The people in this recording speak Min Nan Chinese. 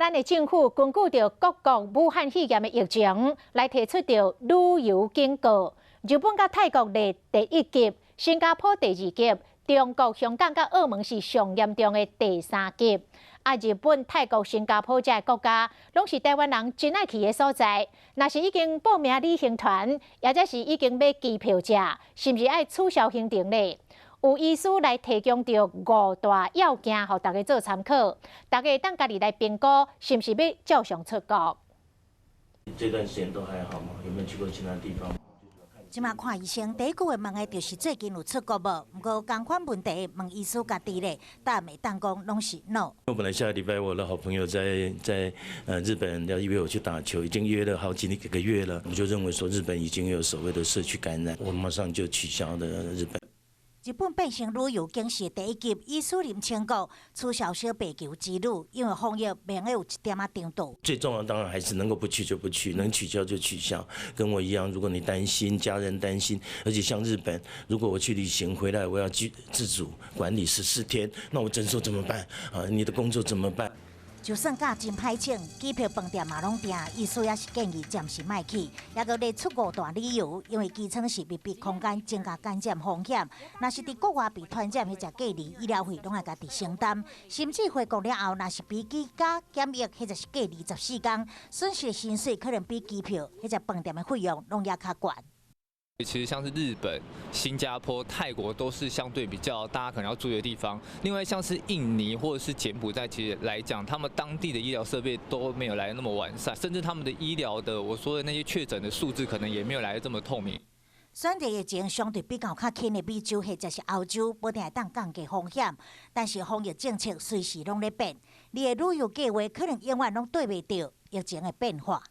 咱的政府根據著各國武漢肺炎的疫情，來提出著旅遊警告。日本佮泰國列第一級，新加坡第二級，中國香港佮澳門是上嚴重的第三級。啊，日本、泰國、新加坡這个國家，攏是台灣人真愛去的所在。若是已經報名旅行團，抑者是已經買機票者，是毋是愛取消行程咧？有醫師來提供著五大要件，予大家做參考。大家會當家己來評估，是毋是欲照常出國。這段時間都還好嗎？有沒有去過其他地方？這馬看醫生，第一句話問的就是最近有出國無？毋過仝款問題問醫師家己咧，答案會當講攏是 no。我本來下個禮拜我的好朋友在日本要約我去打球，已經約了好幾個月了。我就認為說日本已經有所謂的社區感染，我馬上就取消了日本。日本變成旅遊警示第一級，醫師林清國取消小白球之旅，因為防疫免得有一點仔長度。最重要當然還是能夠不去就不去，能取消就取消。跟我一樣，如果你擔心家人擔心，而且像日本，如果我去旅行回來，我要去自主管理14天，那我診所怎麼辦？啊，你的工作怎麼辦？就算價真歹請，機票、飯店嘛攏訂，醫師也是建議暫時莫去，猶閣列出五大理由，因為機艙是密閉空間，增加感染風險。若是佇國外被傳染，彼隻隔離醫療費攏愛家己承擔，甚至回國了後，若是被居家檢疫或者是隔離14天，損失的薪水可能比機票、彼隻飯店的費用攏猶較懸。其實像是日本、新加坡、泰國都是相對比較大家可能要注意的地方。另外像是印尼或者是柬埔寨，其實來講，他們當地的醫療設備都沒有來得那麼完善，甚至他們的醫療的我說的那些確診的數字，可能也沒有來得這麼透明。選擇疫情相對比較較輕的美洲或者是歐洲，無定會當降低風險，但是防疫政策隨時攏咧變，你的旅遊計劃可能永遠攏對袂著疫情的變化。